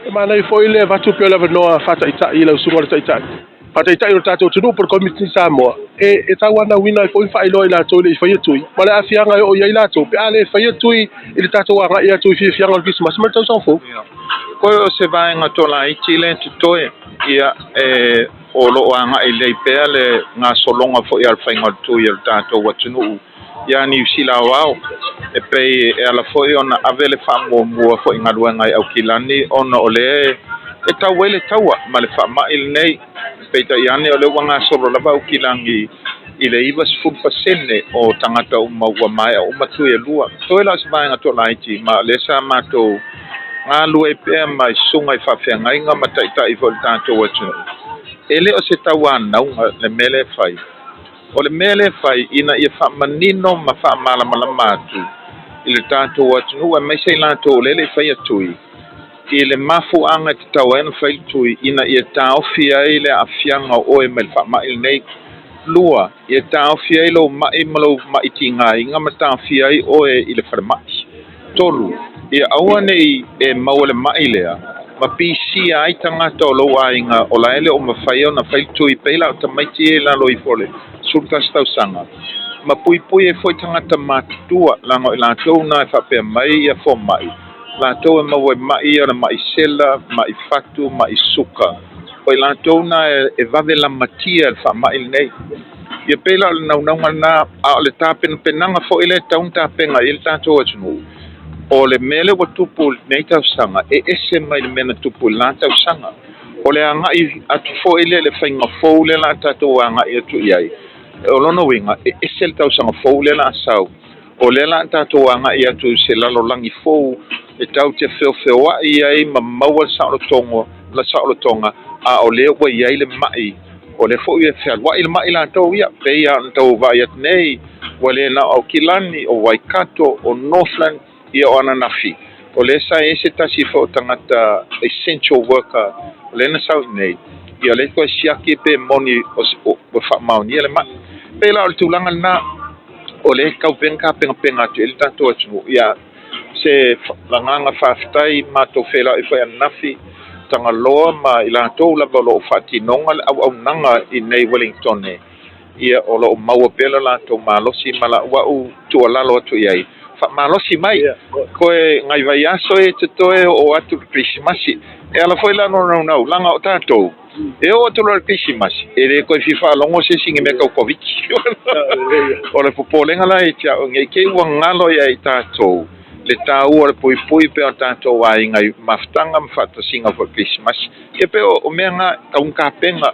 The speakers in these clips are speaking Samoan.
E manaia foi le avatu pea o le avanoa faataitai i lau susuga i le Taitai, faataitai o le tatou atunuu po o le Komiti Samoa, e tauanauina ai foi ma faailoa i latou e le i faia tui, ma le aafiaga e oo i ai latou pe a le faia tui i le tatou agai atu i fiafiaga o le Kerisimasi ma le Tausaga Fou. Koe o se vaega tolaiti lea e totoe, ia, e, o lo o agai lelei pea le gasologa foi a le faiga o le tui a le tatou atunuu ia Niu Sila aoao, e pei e ala foi ona ave le faamuamua foi i galuega i Aukilani ona o lea e tau ai le taua ma le faamai lenei. Peitai ane o lea ua gasolo lava Aukilani i le 90% o tagata uma ua maea uma tui e lua. Toe la o se vaega tolaiti, ma o lea sa matou galue pea ma susuga i faafeagaiga ma taitai foi o le tatou atunuu. E le o se tauanauga le mea lea e fai. O le mea lea e fai ina ia faamanino ma faamalamalama atu i le tatou atunuu aemaise i latou o lea e le i faia tui, i le mafuaaga e tatau ai ona fai le tui ina ia taofi ai le aafiaga o oe mai le faamai lenei. Lua, ia taofi ai lou mai ma lou mai tigaina ma taofia ai oe i le falemai. Tolu, ia aua nei e maua le mai lea ma pisia ai tagata o lou aiga o la e le o mafai ona fai le tui pei la o tamaiti ia i lalo ifo o le 11 tausaga, ma puipui ai foi tagata matutua, leaga o i latou na e faapea mai ia fomai, latou e maua i mai ia o le mai sela, mai fatu, mai suka, o i latou na e vave lamatia le faamai lenei. Ia pei la o le naunauga lena, a o le tapenapenaga foi lea e tatau ona tapena i ai le tatou atunuu, o le mea lea ua tupu i lenei tausaga e ese mai le mea na tupu i le la tausaga. O le agai atu foi lea i le faiga fou lea o le a tatou agai atu i ai. O lona uiga, e ese le tausaga fou lea o le a sau. O lea o le a tatou agai atu i se lalolagi fou e tatou te feofeoai ai ma maua le saolotoga, a o lea ua i ai le mai, o lea foi e fealuai le mai latou ia. Pei lava ona tau vaai atu nei, ua le na o Aukilani, o Waikato, o Northland, ia o ananafi. O lea sa i ai se tasi foi o tagata essential worker o lea na sau i inei, ia o lea toe siaki pe moni ua faamaonia le mai. Pei la o le tulaga lena, o lea e tau pea ona tapenapena atu i ai le tatou atunuu. Ia, se lagaga faafetai matou feiloai foi ananafi, Tagaloa ma i latou lava o lo o faatinoga le auaunaga i nei Wellington, ia o lo o maua pea le latou malosi ma lau au tuualalo atu i ai. Faamalosi mai, koe nai vaiaso e totoe oo atu i le Kerisimasi. E ala foi la ona naunau, leaga o tatou, e oo atu loa i le Kerisimasi, e le toe fia faalogo se isi i ni mea tau Koviti. O le popolega la ia te au, ne i te i ua galo ia i tatou le taua o le puipui pea o tatou aiga i mafutaga ma faatasiga foi o le Kerisimasi. Ia pei o mea na, tau ona tapena,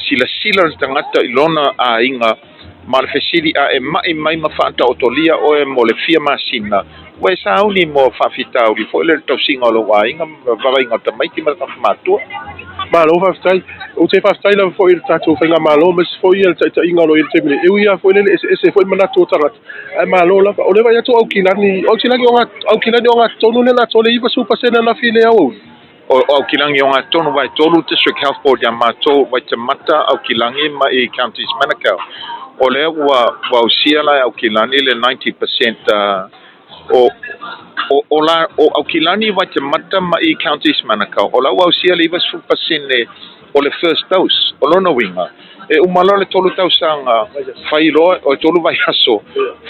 silasila le tagata i lona aiga ma le fesili, a e mai mai ma faataotolia oe mo le fia masina, ua e sauni mo faafitauli foi lea i le tausiga o lou aiga ma vaaiga o tamaiti ma le tagata matua. Malo faafetai. Ou te faafetai lava foi i le tatou faigamalo aemaise foi le taitaiga o lo o i ai i le taimi nei. E ui lava foi lele e eseese foi manatu o tagata, ae malo lava. O lea e vaai atu o Aukilani, o Aukilani o ogatotonu lea na atoa le 90% ananafi i le aoauli. O Aukilani ogatotonu aua e tolu District Health Board ia matou, Waitemata, Aukilani ma i Counties Manukau. O lea ua ausia la e Aukilani le 90% o Aukilani, Waitemata ma i Counties Manukau. O la ua ausia le 90% o le first dose. O lona uiga, e uma loa le 3 tausaga, fai loa, o le 3 vaiaso,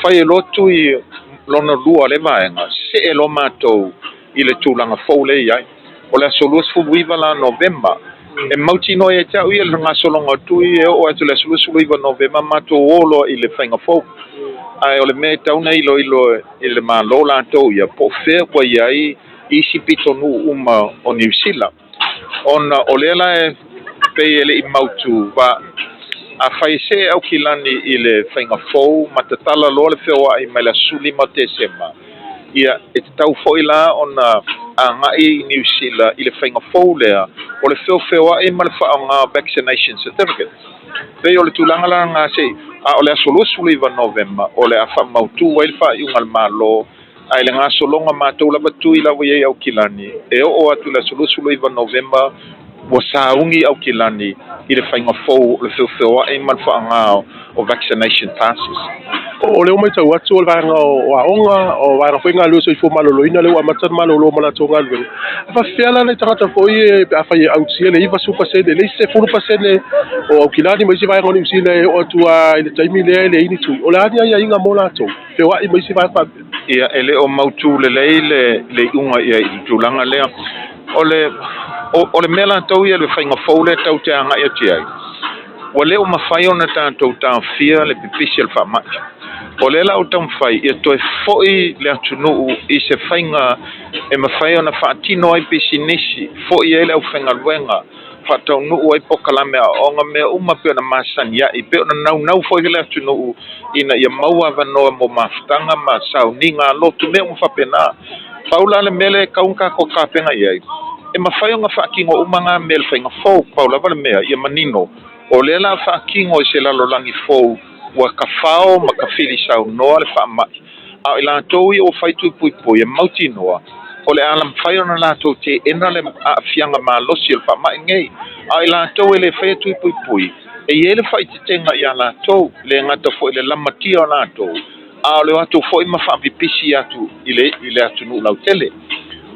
fai loa tui lona lua o le vaega, see loa matou i le tulaga fou lea e i ai. O le aso 29 la Novema, e mautinoa ia te au ia le gasologa o tui e oo atu i le aso 29 Novema matou o loa i le faiga fou. Ae o le mea e tatau ona iloilo i le Malo latou ia, po o fea ua i ai isi pitonuu uma o Niu Sila. Ona o lea la e pei e le i mautu, afai e see Aukilani i le faiga fou ma tatala loa le feoai mai le aso 15 o Tesema, ia e tatau foi la ona agai i Niu Sila i le faiga fou lea o le feofeoai ma le faaaoga o vaccination certificate. Pei o le tulaga la lena se i, a o le aso 29 Novema o le a faamautu ai le faaiuga a le Malo, ae le gasologa matou lava tui la ua i ai Aukilani, e oo atu i le aso 29 Novema ua sauni Aukilani i le faiga fou o le feofeoa'i ma le faaaoga o vaccination passes. O lea ua matau atu o le vaega o aoga, o vaega foi galulue soifua maloloina lea ua amata ona malolo ma latou galuega. E faapefea la nai tagata foi ia pe afai e ausia le 90%, le isi 10% o Aukilani ma isi vaega o Niu Sila e oo atu lava i le taimi lea e leai ni tui. O le a ni aiaiga mo latou, feoai ma isi vaega faapea? Ia, e le o mautu lelei le iuga i ai i le tulaga lea. O le, o le mea latou ia le faiga fou lea tatou te agai atu i ai, ua le o mafai ona tatou taofia le pipisi o le faamai. O lea la ua taumafai ia toe foi le atunuu i se faiga e mafai ona faatino ai pisinisi, foi ai le aufaigaluega, faataunuu ai polokalame aoaoga, mea uma pei ona masani ai, pei ona naunau foi le atunuu ina ia maua avanoa mo mafutaga ma sauniga lotu, mea uma faapena. Pau la le mea lea e tatau ona tatou tapena i ai, e mafai ona faatino uma na mea i le faiga fou. Pau lava le mea ia manino, o lea o le a faatino i se lalolagi fou ua tafao ma tafili saunoa le faamai, a o i latou ia ua fai tui puipui e mautinoa o le a mafai ona latou teena le aafiaga malosi o le faamai lenei. A o i latou e le faia tui puipui, e i ai le faaeteetega ia latou, e le gata foi i le lamatia o latou, a o le o atu foi ma faapipisi atu i le atunuu lautele.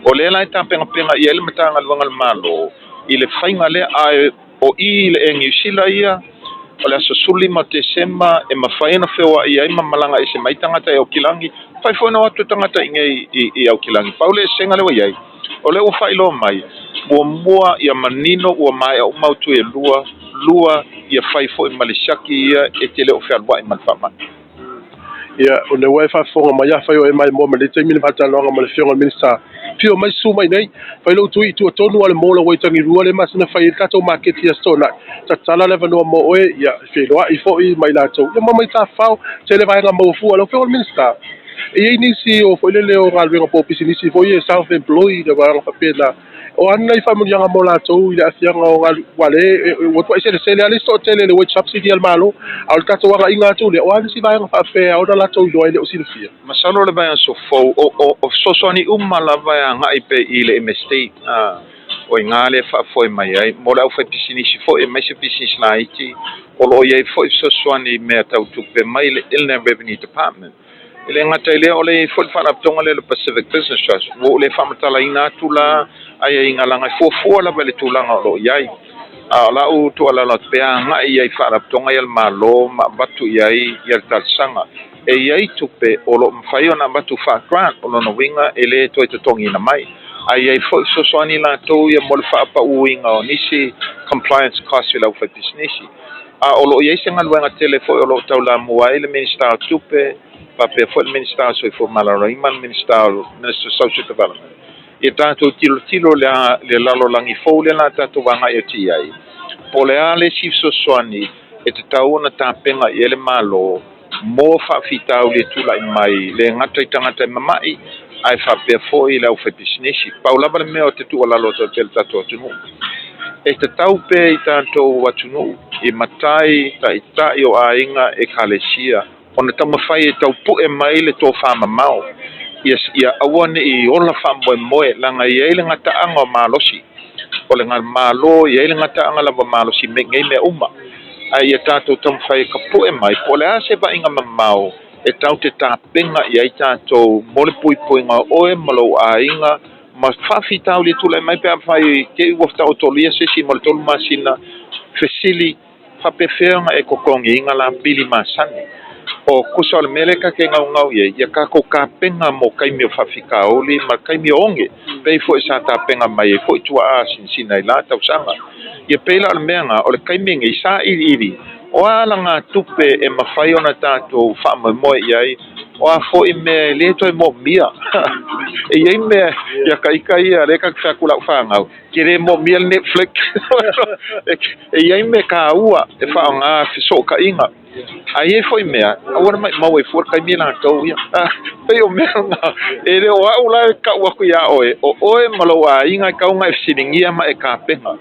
O lea la e tapenapena i ai le Matagaluega a le Malo i le faiga lea, ae o i i le Air Niu Sila ia, o le aso 15 o Tesema e mafai ona feoai ai ma malaga ese mai tagata i Aukilani, mafai foi ona o atu tagata i inei i Aukilani. Pau le eseesega lea ua i ai, o lea ua faailoa mai, muamua ia manino ua maea uma au tui e lua, lua ia fai foi ma le siaki ia e te le o fealuai ma le faamai. Ia, o lea ua e faafofoga mai, afai o e maimoa mai lenei taimi i le faatalanoaga ma le Afioga i le Minisita, afio mai susu mai nei, fai lou tui i tua tonu lava o le mall o Waitangirua lea e masina fai ai le tatou maketi i Aso Toonai, tatala le avanoa mo oe, ia, e feiloai foi ma i latou, ia ma omai tafafao, tele vaega maua fua. Lau Afioga i le Minisita, e i ai nisi o foi lele o galuega po o pisinisi foi ia self employed vaega faapena, O a ni nai faamanuiaga mo latou i le aafiaga o galu, aua o lea ua matuai selesele lava le isi toatele i le wage subsidy a le Malo, a o le tatou agaiga atu lea, o a nisi vaega faapea e ao ona latou iloa e le o silafia? Masalo o le vaiaso fou, o fesoasoani uma lava e agai pea i le MSD, o i ina lea e faafoe mai ai. Mo le aufaipisinisi foi aemaise pisinisi laiti, o lo o i ai foi fesoasoani i mea tau tupe mai le Inland Revenue Department. E le gata i lea, o le i ai foi le faalapotopotoga lea o le Pacific Business Trust, ua ou le faamatalaina atu la aiaiga leaga e fuafua lava i le tulaga o lo o i ai. A o lau tuualalo atu, pe agai i ai i faalapotopotoga ia a le Malo ma avatu i ai le talosaga. E i ai tupe o lo o mafai ona avatu faa-grant, o lona uiga e le toe totogiina mai. Ae i ai foi fesoasoani latou ia mo le faapauina o nisi compliance costs i le aufaipisinisi. A o lo o i ai se galuega tele foi o lo o taulamua ai le Minisita o Tupe faapea foi le Minisita o le Soifua Maloloina ma le Minisita o Minister of Social Development ia tatou tilotilo i le lalolagi fou lea o le a tatou agai atu i ai, po o le a le isi fesoasoani e tatau ona tapena i ai le Malo mo faafitauli e tulai mai, e le gata i tagata e mamai, ae faapea foi i le aufaipisinisi. Pau lava le mea ou te tuualalo atu ai pea i le tatou atunuu, e tatau pea i tatou atunuu, i matai, taitai o aiga, ekalesia, ona taumafai e taupue mai le tofamamao, ia aua ne i ola faamoemoe, leaga e i ai le gataaga o malosi. O le Malo e i ai le gataaga lava malosi i nei mea uma, ae ia tatou taumafai e tapue mai po o le a se vaaiga mamao e tatou te tapena i ai tatou mo le puipuiga o oe ma lou aiga ma faafitauli e tulai mai pe afai te i ua taotolia se isi mo le 3 masina, fesili faapefea ona e totogiina la pili masani. O tusa o le mea lea ta te naunau i ai, ia tatou tapena mo taimi o faafitauli ma taimi o oge, pei foi sa tapena mai ai foi tuaa sinasina i la tausaga. Ia pei la o le mea lena, o le taimi lenei, sailiili, o a alagatupe e mafai ona tatou faamoemoe i ai, o a foi mea e le toe moomia. E i ai mea ia ta ita ia, lea ta te fai atu i lau fanau, Ke le moomia le Netflix. E i ai mea taua e faaaoga fesootaiga, ae i ai foi mea, aua le maumau ai fua le taimi latou ia. Pei o mea na, e le o au la e tau atu ia oe, o oe ma lou aiga e tatau ona e fesiligia ma e tapena.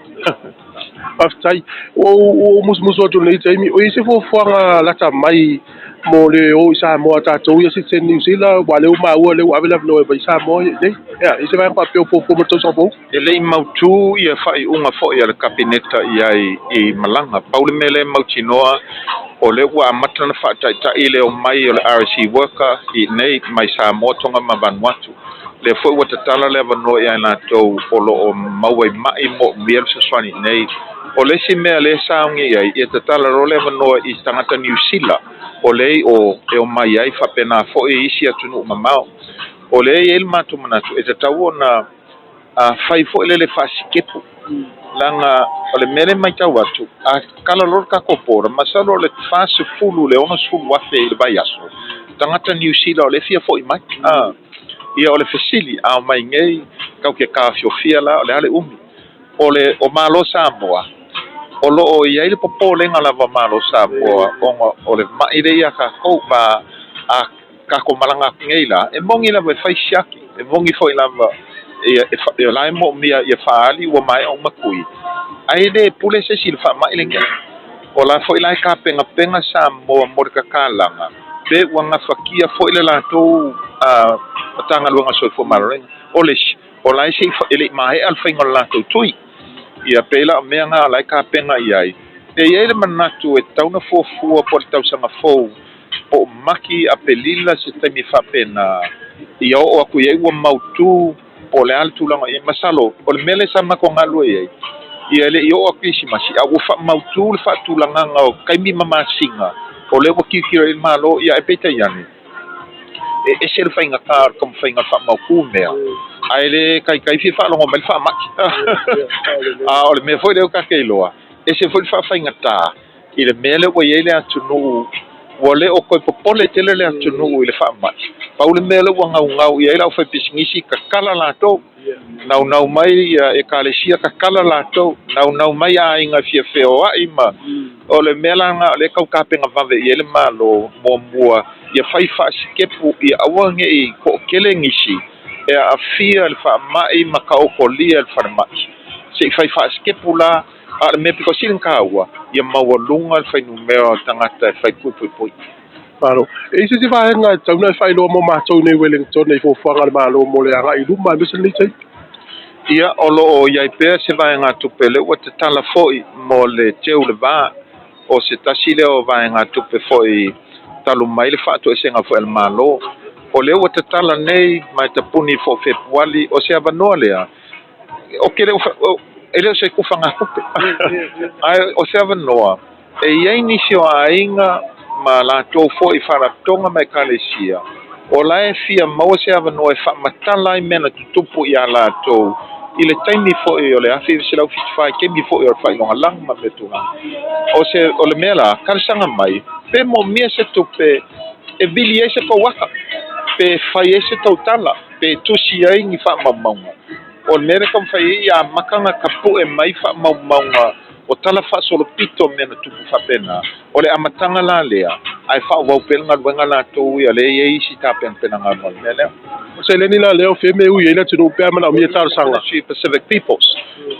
Faafetai. Ua ou musumusu atu i lenei taimi, o i ai se fuafuaga lata mai Mo le o i Samoa tatou ia sitiseni Niu Sila, aua o lea ua maua o lea ua ave le avanoa e aumai i Samoa ia i inei. Ia, i se vaega faapea o fuafua mo le tausaga fou? E le i mautū ia faaiuga foi a le Kapeneta i ai i malaga. Pau le mea lea e mautinoa, o lea ua amata ona faataitai le omai o le RSE worker i inei mai Samoa, Tonga ma Vanuatu. Lea foi ua tatala le avanoa ia i latou o lo o maua i ma'i moomia le fesoasoani i inei. O le isi mea lea e sauni i ai, ia tatala loa le avanoa i tagata Niu Sila o lea i o e omai ai faapena foi isi atunuu mamao. O lea e i ai le matou manatu e tatau ona a fai foi lele faasikepu, leaga o le mea lea e matau atu, a kala loa le tatou border, masalo o le 40 i le 60 afe i le vaiaso tagata Niu Sila o lea e fia foi mai. Ia o le fesili, a omai nei tatou te taofiofia la, o le a le umi? O le o Malo Samoa, o lo o i ai le popolega lava o Malo Samoa ona o le ma'i lea ia tatou, ma a tatou malaga atu nei la, e moni lava e fai siaki, e moni foi lava ia e, la e moomia ia faaali ua maea uma tui, ae le pule se isi i le faamai lenei. O la foi la e tapenapena Samoa mo le tatalaga, pe ua gafatia foi le latou Matagaluega o le Soifua Maloloina. O le isi, o la e se i e le i maea le faiga o le latou tui. Ia pei la o mea na o la e tapena i ai. E i ai le manatu e tatau ona fuafua po o le tausaga fou po o Maki, Apelila se taimi faapena ia oo atu i ai ua mautū po o le a le tulaga i ai. Masalo o le mea lea sa matou galulue i ai, ia e le i oo atu Kerisimasi a ua faamautū le faatulagaga o taimi ma masina o lea ua tilotilo i ai le Malo. Ia ae peitai ane, e ese le faigata o le taumafaiga e faamautū mea, ae le taitai fia faalogo mai le faamai. A o le mea foi lea ua tatou iloa, ese foi le faafaigata i le mea lea ua i ai le atunuu, ua le o toe popole tele le atunuu i le faamai. Pau le mea lea ua naunau i ai le aufaipisinisi, tatala latou, naunau mai ekalesia, tatala latou, naunau mai aiga e fia feoai ma o le mea la lena o lea e tau tapena vave i ai le Malo muamua, ia fai faasikepu ia aua ne i toatele nisi e aafia i le faamai ma taotolia i le falemai. Se i fai faasikepu la, a o le mea pito sili ona taua, ia maualuga le fuainumera o tagata e fai puipuipui. Malo. E i ai se isi vaega e tatau ona e faailoa mo matou nei i Wellington i fuafuaga a le Malo mo le agai i luma aemaise lenei taimi? Ia, o lo o i ai pea se vaegatupe lea ua tatala foi mo le teu le va, o se tasi lea o vaegatupe foi talu mai le faatoesega foi a le Malo. O lea ua tatala nei ma e tapuni foi Fepuali, o se avanoa lea o ke le o, e le o se tufagatupe, ae o se avanoa e i ai nisi o aiga ma latou foi faalapotopotoga ma ekalesia o la e fia maua se avanoa e faamatala ai mea na tutupu iā latou i le taimi foi o le 1974, i taimi foi o le faailogalanu ma mea tulaga. O se o le mea la, talosaga mai pe moomia se tupe e vili ai se tou ata, pe fai ai se tautala, pe tusi ai ni faamaumauga. O le mea lea e taumafai ai ia amata ona tapue mai faamaumauga o tala faasolopito o mea na tupu faapena. O le amataga la lea, ae faaauau pea le galuega latou ia lea e i ai isi tapenapenaga mo le mea lea. O seleni la lea o fea mea e ui ai le atunuu pe a manaomia talosaga? Pacific Peoples.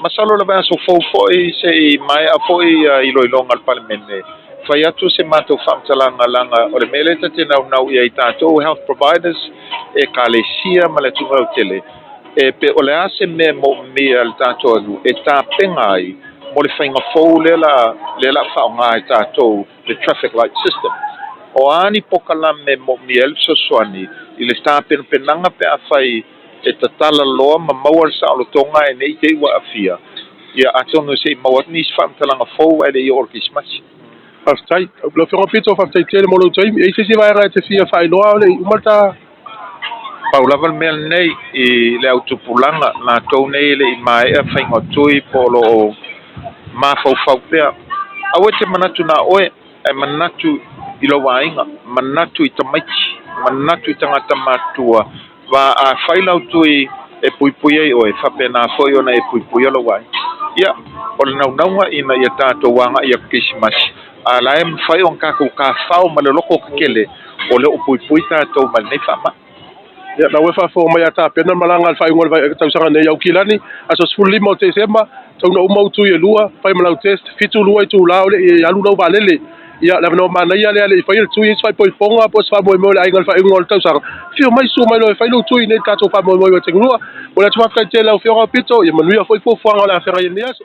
Masalo le vaiaso fou foi se i maea foi iloiloga a le Palemene, fai atu se matou faamatalaga leaga o le mea lea ta te naunau i ai tatou health providers, ekalesia ma le atunuu lautele, e pe o le a se mea e moomia e le tatou atunuu e tapena ai mo le faiga fou lea la lea la faaaoga e tatou le traffic light system. O a ni polokalame e moomia ai le fesoasoani i le tapenapenaga pe afai e tatala loa ma maua le saolotoga e ne i te i ua aafia, ia atonu se i maua atu nisi faamatalaga fou ae le i oo i le Kerisimasi. Faafetai. Lau Afioga Pito, faafetai tele mo lou taimi. E i ai se isi vaega e te fia faailoa o le i uma le ta. Pau lava le mea lenei i le autupulaga, latou nei e le i maea faiga o tui po o lo o mafaufau pea. Aua e te manatu na oe, ae manatu i lou aiga, manatu i tamaiti, manatu i tagata matutua. Va a fai lau tui e puipui ai oe, faapena foi ona e puipuia lou aiga. Ia, o le naunauga ina ia tatou agai atu Kerisimasi, a la e mafai ona tatou tafao ma le loto tetele, o lea ua puipui tatou mai lenei faamai. Ia, na ua e faafofoga mai ia tapena le malaga a le faaiuga o le tausaga nei i Aukilani, aso 15 o Tesema, tatau ona uma ou tui e lua, fai ma lau test, 72 itula o le i alu lau vaalele. Ia, le avanoa manaia lea le i faia le tui, i se faaipoipoga po o se faamoemoe o le aiga i le faaiuga o le tausaga, afio mai susu mai loa e fai lou tui i nei tatou faamoemoe ua tegnua. Momoli atu faafetai tele i lau Afioga Pito, ia manuia foi fuafuaga o le a feagai ai i lenei aso.